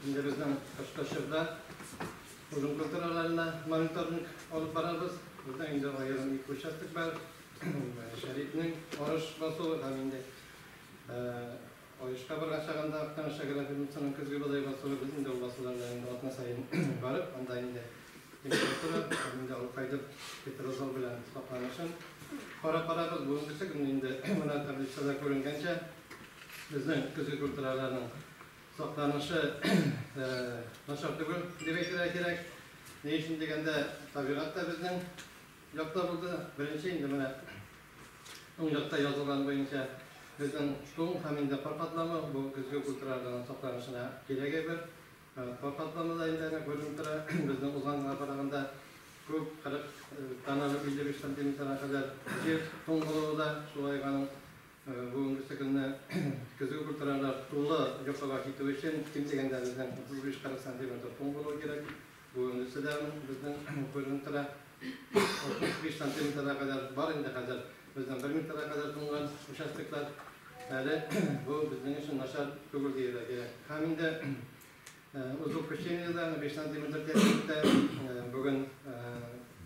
Инде безнең кышкы чорда уҗым культураларына мониторинг алып барабыз. Безнең инде аерым ике участок бар. Шәрифнең арыш басуы һәм инде Оешка барган чагында Актаныш агрофирмасының көзге бодай басуы. Без инде ул басуларда инде атна саен барып, анда инде температура һәм инде алып кайтып петрозол белән сакланышын карап барабыз. Бүгенгесе көнне инде менә таблицада күренгәнчә, безнең көзге культураларның сакланышы начар түгел дип әйтергә кирәк. Ни өчен дигәндә, табигать та безнең якта булды. Беренче инде менә уң якта язылган буенча безнең туң һәм инде кар катламы бу көзге культураларның сакланышына кирәк әйбер. Кар катламы да инде әнә күренеп тора. Безнең узганга караганда күп 40 тан 55 сантиметрга кадәр җир туң булуы да шулай аның бүгенгесе көнне көзге культуралар тулы йокыга китү өчен ким дигәндә безнең 35-40 сантиметр туң булуы кирәк. Бүгенгесе дә безнең күренеп тора. 65 сантиметрга кадәр бар инде хәзер безнең 1 метрга кадәр туңган участоклар. Әле бу безнең өчен начар түгел дияргә кирәк. Һәм инде узел кущениедә 5 сантиметр тирәнлектә бүген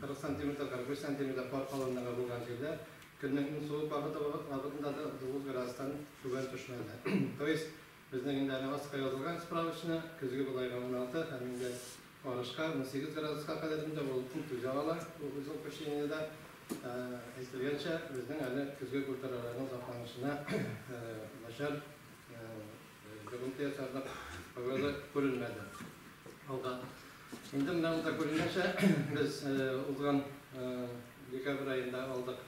40 сантиметр, 45 сантиметр кар калынлыгы булган җирдә көннең иң суык вакыты вакытында да 9 градустан түбән төшмәде. То есть безнең инде әнә аска язылган справочный көзге бодайга 16 һәм инде арышка 18 градуска кадәр инде ул түзә ала узел кущениедә. Әйтелгәнчә, безнең әле көзге культураларның сакланышына начар йогынты ясарлык погода күренмәде. Алга. Инде менә монда күренгәнчә, без узган декабрь аенда алдык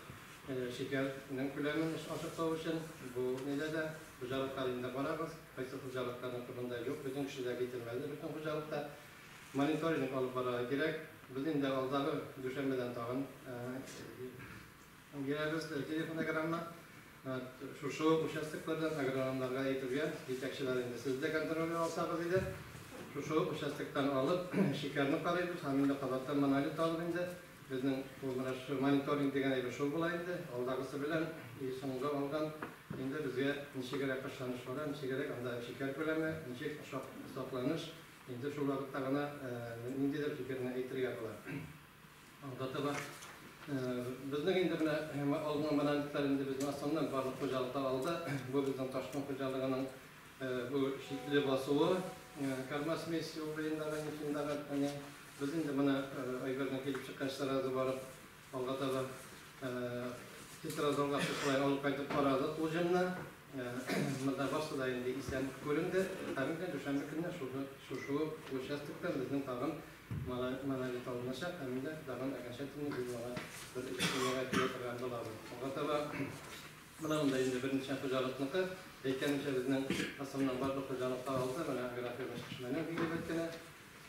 шикәрнең күләмен ачыклау өчен. Бу нидә дә хуҗалыклар инде барабыз. Кайсы хуҗалыкларның турында юк, безнең кеше дә китермәде бөтен хуҗалыкта. Мониторинг алып барырга кирәк. Без инде алдагы дүшәмбедән тагын бирәбез телефонограмма. Шушы участоклардан агрономнарга әйтергә, җитәкчеләр инде сез дә контрольгә алсагыз иде. Шушы участоктан алып шикәрне карыйбыз һәм инде кабаттан монолит алып инде безнең ул менә шушы мониторинг дигән әйбер шул була инде. Алдагысы белән и соңгы алган инде безгә ничегрәк ышаныч бара, ничегрәк анда шикәр күләме, ничек сакланыш, инде шул вакытта гына ниндидер фикерне әйтергә була. Алга таба безнең инде менә алынган монолитлар инде безнең основной барлык хуҗалыкта алды. Бу безнең Ташкын хуҗалыгының бу шикле басуы, корма смесь буендагы, нефтендагы. Без инде моны әйберне килеп чыккач сразу барып алга таба тетрозолга шушылай алып кайтып карадык уҗымны. Монда барсы да инде исән күренде. Һәм инде дүшәмбе көнне шушы участоктан безнең тагын монолит алыначак һәм инде тагын окончательно без моңа бер эшкә килә торган булабыз. Алга таба менә монда инде берничә хуҗалыкныкы. Әйткәнемчә, безнең основной барлык хуҗалыкта алды. Менә агрофирма Чишмәнең билгеләп кенә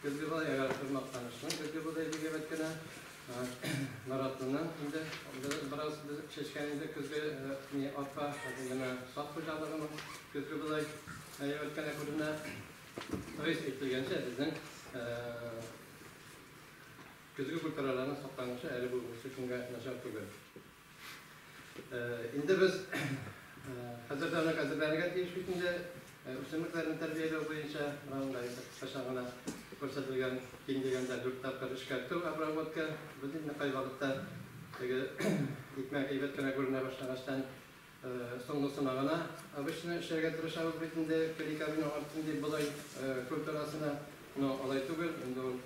көзге бодай, агрофирма Актанышның көзге бодай билгеләп кенә, Наратлының инде бераз без чәчкән инде көзге ни арпа, хәзер генә Сак хуҗалыгының көзге бодай әйбәт кенә күренә. То есть әйтелгәнчә, безнең көзге культураларның сакланышы әле бүгенге көнгә начар түгел. Инде без хәзердән үк әзерләнергә тиеш бит инде үсемлекләрне тәрбияләү буенча. Менә инде кыскача гына күрсәтелгән, ким дигәндә 4 тапкыр эшкәртү, обработка. Без инде кайвакытта теге икмәк әйбәт кенә күренә башлагачтан соңгысына гына обычно эшләргә тырышабыз бит инде, бер-ике артсын дип бодай культурасына. Но алай түгел, инде ул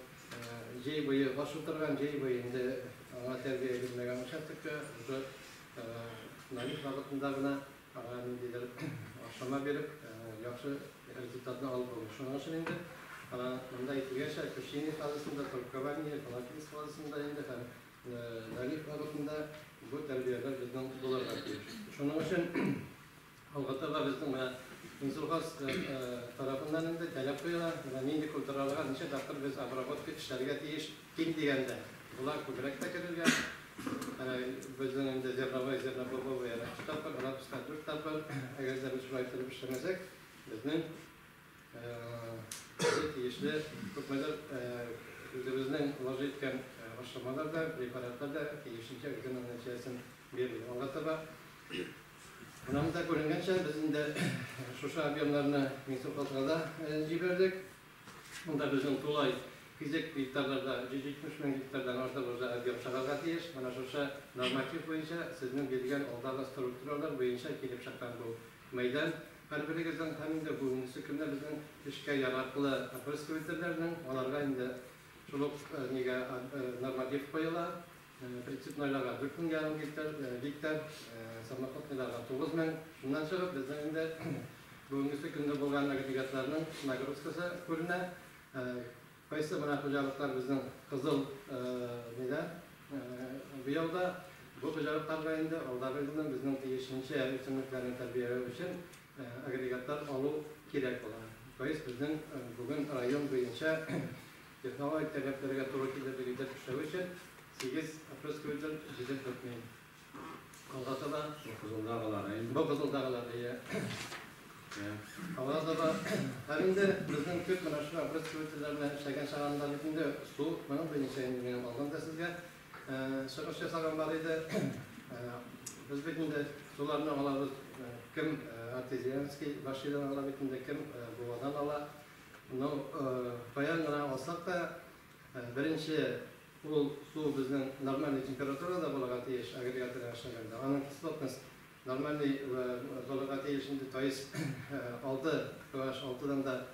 җәй буе баш утырган, җәй буе инде аңа тәрбия бирмәгән участокка уже налив вакытында гына аңа ниндидер ашлама биреп, яхшы результатны алып булмый. Шуның өчен инде монда әйтелгәнчә, кущение фазасында, трубкование, волокнис фазасында инде һәм налив вакытында бу тәрбияләр безнең булырга тиеш. Шуның өчен алга таба безнең менә Минсельхоз тарафыннан инде таләп куела, менә нинди культураларга ничә тапкыр без обработка эшләргә тиеш, ким дигәндә. Болар күбрәк тә керергә. Безнең инде зерновой, зернобобовый 3 тапкыр, рапска 4 тапкыр. Әгәр дә без шулай итеп эшләмәсәк, безнең тиешле күпмедер үзебезнең вложить иткән ашламалар да, препаратлар да тиешенчә үзенең нәтиҗәсен бирми. Алга таба менә монда күренгәнчә, без инде шушы объемнарны Минсельхозга да җибәрдек. Монда безнең тулай физик гектарларда 170 мең гектардан артык уже объем чыгарга тиеш. Менә шушы норматив буенча сезнең биргән алдагы структуралар буенча килеп чыккан бу мәйдан. Һәрберегезнең һәм инде бүгенге көндә безнең эшкә яраклы опрыскивательләрнең аларга инде шул ук нигә норматив куела. Прицепнойларга 4,5 гектар, гектар, самоходныйларга 9000. Шуннан чыгып безнең инде бүгенге көндә булган агрегатларның нагрузкасы күренә. Кайсы менә хуҗалыклар безнең кызыл нидә буяуда, бу хуҗалыкларга инде алдагы елның безнең тиешенчә үсемлекләрне тәрбияләү өчен агрегатлар алу кирәк була. То есть безнең бүген район буенча технологик таләпләргә туры килерлек итеп эшләү өчен 8 опрыскиватель җитеп бетми. Алга таба Кызылдагылар инде. Бу кызылдагылар, иә. Алга таба һәм инде безнең төп менә шул опрыскивательләр белән эшләгән чагында бит инде су, моның буенча инде минем алдан да сезгә чыгыш ясаган бар иде. Без бит инде суларны алабыз, кем артезианский башидан ала бит инде, кем буадан ала. Но каян гына алсак та, беренче ул су безнең нормальный температурада булырга тиеш агрегаторда эшләгәндә. Аның кислотность нормальный булырга тиеш инде, то есть 6 pH 6-дан да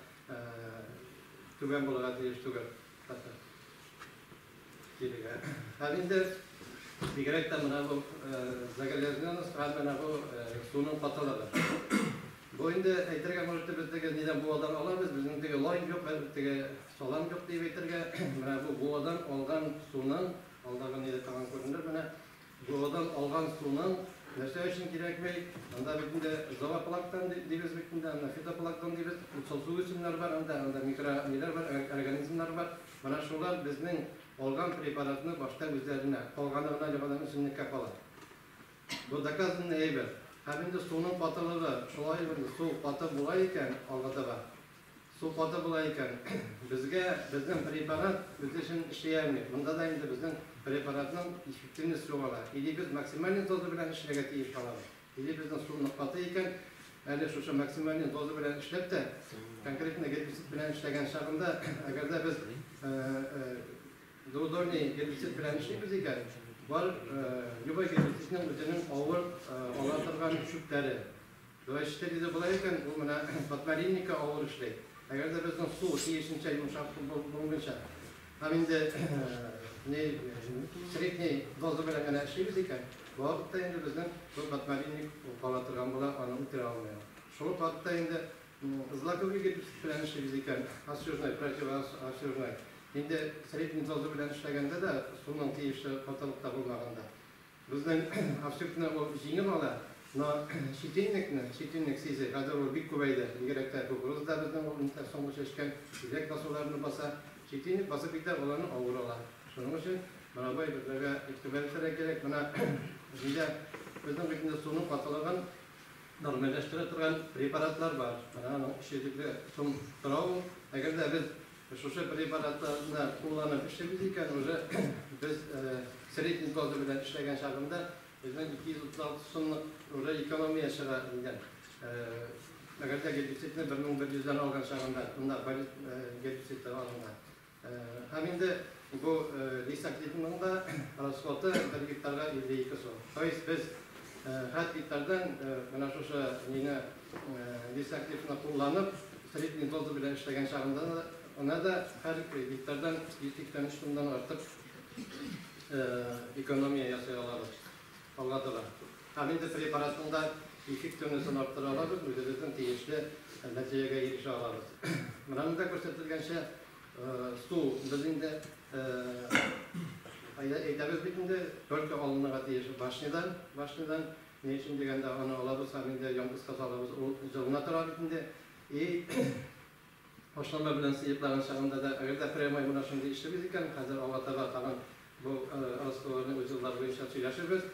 түбән булырга тиеш түгел. Кирегә. Һәм инде бигрәк тә менә бу загрязненность һәм менә бу суның катылыгы. Бу инде әйтергә может без теге нидән буадан алабыз, безнең теге лай юк, теге салам юк дип әйтергә. Менә бу буадан алган суның, алдагы нидә тагын күренер, менә буадан алган суның нәрсә өчен кирәкми? Анда бит инде зоопланктон дибез бит инде, анда фитопланктон дибез, су үсемнәр бар, анда микро ниләр бар, организмнар бар. Менә шулар безнең алган препаратны башта үзләренә, калганы гына яңадан үсемлеккә кала. Бу доказанный әйбер. Һәм инде суның катылыгы, шулай инде су каты була икән, алга таба. Су каты була икән, безгә безнең препарат үз эшен эшли алмый. Монда да инде безнең препаратның эффективность югала. Или без максимальный доза белән эшләргә тиеш калабыз. Или безнең су нык каты икән, әле шушы максимальный доза белән эшләп тә, конкретно гербицид белән эшләгән чагында, әгәр дә без двудольный гербицид белән эшлибез икән, бар любой гербицидның үзенең авыр ала торган чүпләре. 24 була икән, ул менә подмаринника авыр эшли. Әгәр дә безнең су тиешенчә йомшак булмыйча, һәм инде не средний доза белән генә эшлибез икән, бу вакытта инде безнең бу подмаринник кала торган була, аны үтерә алмый. Шул ук вакытта инде злаковый гербицид белән эшлибез икән, осюжной, противоосюжной. Инде средний доза белән эшләгәндә дә суның тиешле катылыкта булмаганда, безнең овсюгны ул җиңеп ала, но щетинникны, щетинник сизе, хәзер ул бик күбәйде. Бигрәк тә кукуруз да безнең ул соңгы чәчкән җиләк басуларны баса, щетинник басып китә, аларны авыр ала. Шуның өчен менә бу әйберләргә игътибар итәргә кирәк. Менә нидә безнең бит инде суның катылыгын нормальләштерә торган препаратлар бар. Менә аның 350 сум тора ул. Әгәр дә без шушы препаратларны кулланып эшлибез икән, уже без средний доза белән эшләгән чагында безнең 236 сумлык уже экономия чыга дигән. Әгәр дә гербицидны 1100-дән алган чагында, монда гербицид алынган. Һәм инде бу лисактивның да расходы бер гектарга 52 сум. То есть без һәр гектардан менә шушы мине лисактивны кулланып, средний доза белән эшләгән чагында да, она да һәр гектардан 183 сумнан артык экономия ясый алабыз. Алга таба. Һәм инде препаратның да эффективностен арттыра алабыз, үзебезнең тиешле нәтиҗәгә ирешә алабыз. Менә монда күрсәтелгәнчә, су без инде әйтәбез бит инде, только алынырга тиеш башнядан, башнядан. Ни өчен дигәндә, аны алабыз һәм инде яңгызга салабыз, ул җылына тора бит инде. И ашлама белән сыеклаган чагында да, әгәр дә прямой менә шундый эшлибез икән, хәзер алга таба тагын бу раствор-ны үз еллар буенча сөйләшербез.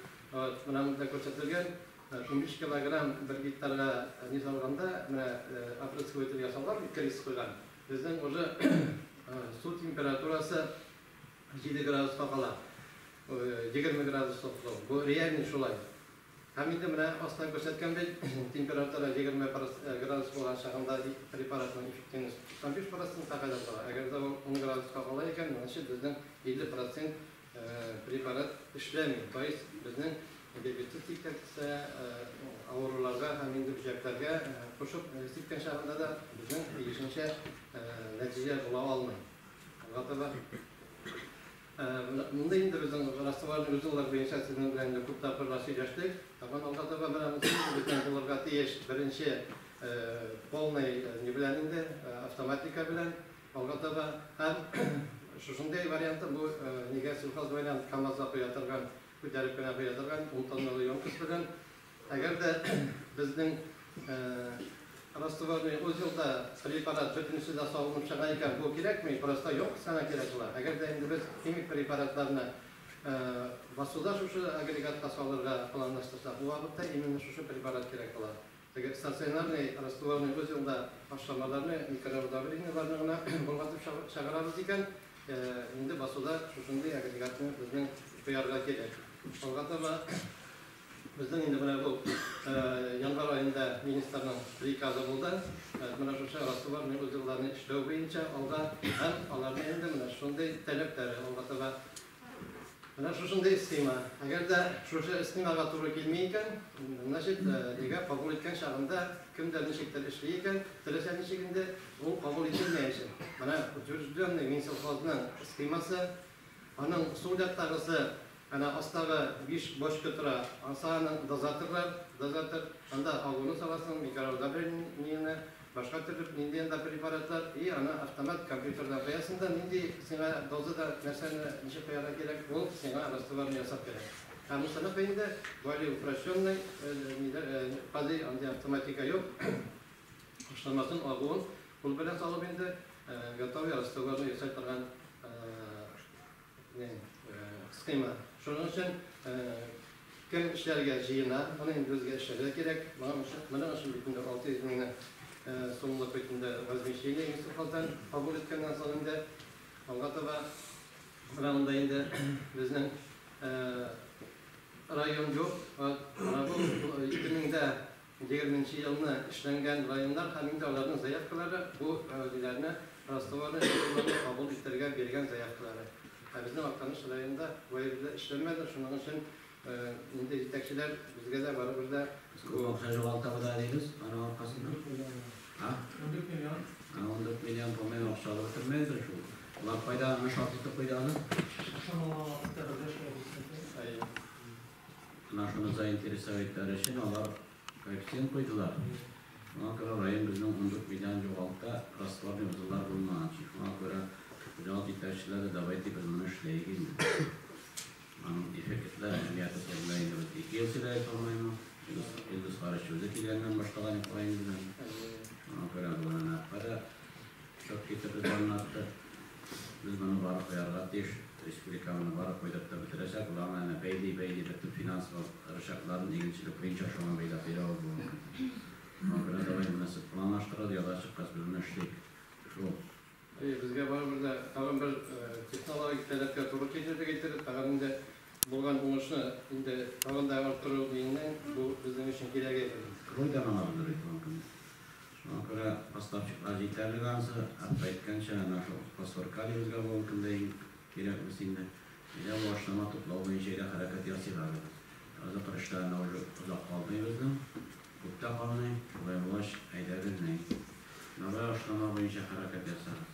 Менә монда күрсәтелгән 15 килограмм бер гектарга ни салганда, менә опрыскиватель ясалган, крис куйган. Безнең уже су температурасы 7 градуска кала. 20 градус су. Бу реальный шулай. Һәм инде менә аста күрсәткән бит, температура 20 градус булган чагында препаратның эффективность 95%-ка кадәр була. Әгәр дә ул 10 градуска кала икән, значит, безнең 50% препарат эшләми. То есть безнең гербицид сипкәнсә, авыруларга һәм инде бөҗәкләргә кушып сипкән чагында да безнең тиешенчә нәтиҗә була алмый. Алга таба. Монда инде безнең растворный узеллар буенча сезнең белән инде күп тапкырлар сөйләштек. Тагын алга таба менә монысы безнең булырга тиеш беренче полный ни белән инде автоматика белән алга таба. Һәм шушындый варианты бу нигә сельхоз вариант КАМАЗда куя торган, күтәреп кенә куя торган 10 тонналы емкость белән. Әгәр дә безнең растворный узелда препарат бөтенесе дә салынып чыга икән, бу кирәкми, просто емкость кына кирәк була. Әгәр дә инде без химик препаратларны басуда шушы агрегатка салырга планлаштырсак, бу вакытта именно шушы препарат кирәк була. Теге стационарный растворный узелда ашламаларны, микроудобрениеларны гына болгатып чыгарабыз икән, инде басуда шушындый агрегатны безнең куярга кирәк. Алга таба безнең инде менә бу январь аенда министрның приказы булды. Менә шушы растворный узелларны эшләү буенча алга һәм аларны инде менә шундый таләпләре алга таба. Менә шушындый схема. Әгәр дә шушы схемага туры килми икән, значит, нигә кабул иткән чагында кемдер ничектер эшли икән, теләсә ничек инде ул кабул ителмәячәк. Менә утвержденный Минсельхозның схемасы, аның сул яктагысы, әнә астагы 5 бочка тора, ансы аның дозаторлар, дозатор, анда агуны саласың, микроудобрениене, башка төрле нинди анда препаратлар, и аны автомат компьютерда куясың да, нинди сиңа дозада нәрсәне ничек куярга кирәк, ул сиңа растворны ясап бирә. Һәм монысы инде более упрощенный, гади андый автоматика юк. Ашламасын, агуын кул белән салып инде готовый растворны ясай торган схема. Шуның өчен кем эшләргә җыена, моны инде безгә эшләргә кирәк. Моның өчен бит инде 600 меңне сумлык бит инде возмещение Минсельхоздан кабул иткәннән соң инде алга таба менә монда инде безнең район юк. Менә бу 2020 елны эшләнгән районнар һәм инде аларның заявкалары бу ниләрне растворны кабул итәргә биргән заявкалары. Ә безнең Актаныш районында бу әйберләр эшләнмәде. Шуның өчен инде җитәкчеләр безгә дә барыбер дә Күп акча югалтабыз дибез, аның аркасында. Ha? 14 миллион. 14 миллион, по-моему, акча алып бетермәйдер шул. Улар кайда аны шарт итеп куйды аны? Менә шуны заинтересовать итәр өчен алар коэффициент куйдылар. Шуңа күрә район безнең 14 миллион югалта, растворный узеллар булмаган. Шуңа күрә хуҗалык җитәкчеләре давайте без моны эшләйек инде. Аның эффектлары әһәмияте турында инде без 2 ел сөйләй алмыйм. Илдус Харич үзе килгәннән башлаган район белән. Шуңа күрә булган кадәр чок китеп аңлатты. Без моны барып куярга тиеш. Республика моны барып куйдырып та бетерәчәк. Уларны әнә бәйли-бәйли бөтен финанс рычагларын игенчелек буенча шуңа бәйләп бирә ул бүгенге көндә. Шуңа күрә давай моны планлаштырып, яда чыккач без моны эшлик. Шул. Безгә барыбер дә тагын бер технологик таләпкә туры китерергә китереп, тагын инде булган уңышны инде тагын да арттыру дигәннән бу безнең өчен кирәк әйбер. Кайдан алабыз бит бүгенге көндә? Шуңа күрә поставщиклар җитәрлек ансы, хәтта әйткәнчә, әнә шул фосфор калий безгә бүгенге көндә иң кирәк без инде. Менә бу ашлама туплау буенча да хәрәкәт ясыйлар. Азык эшләренә уже озак калмый безнең, күп тә калмый. Шулай булгач, әйдәгез ни. Менә ашлама буенча хәрәкәт ясагыз.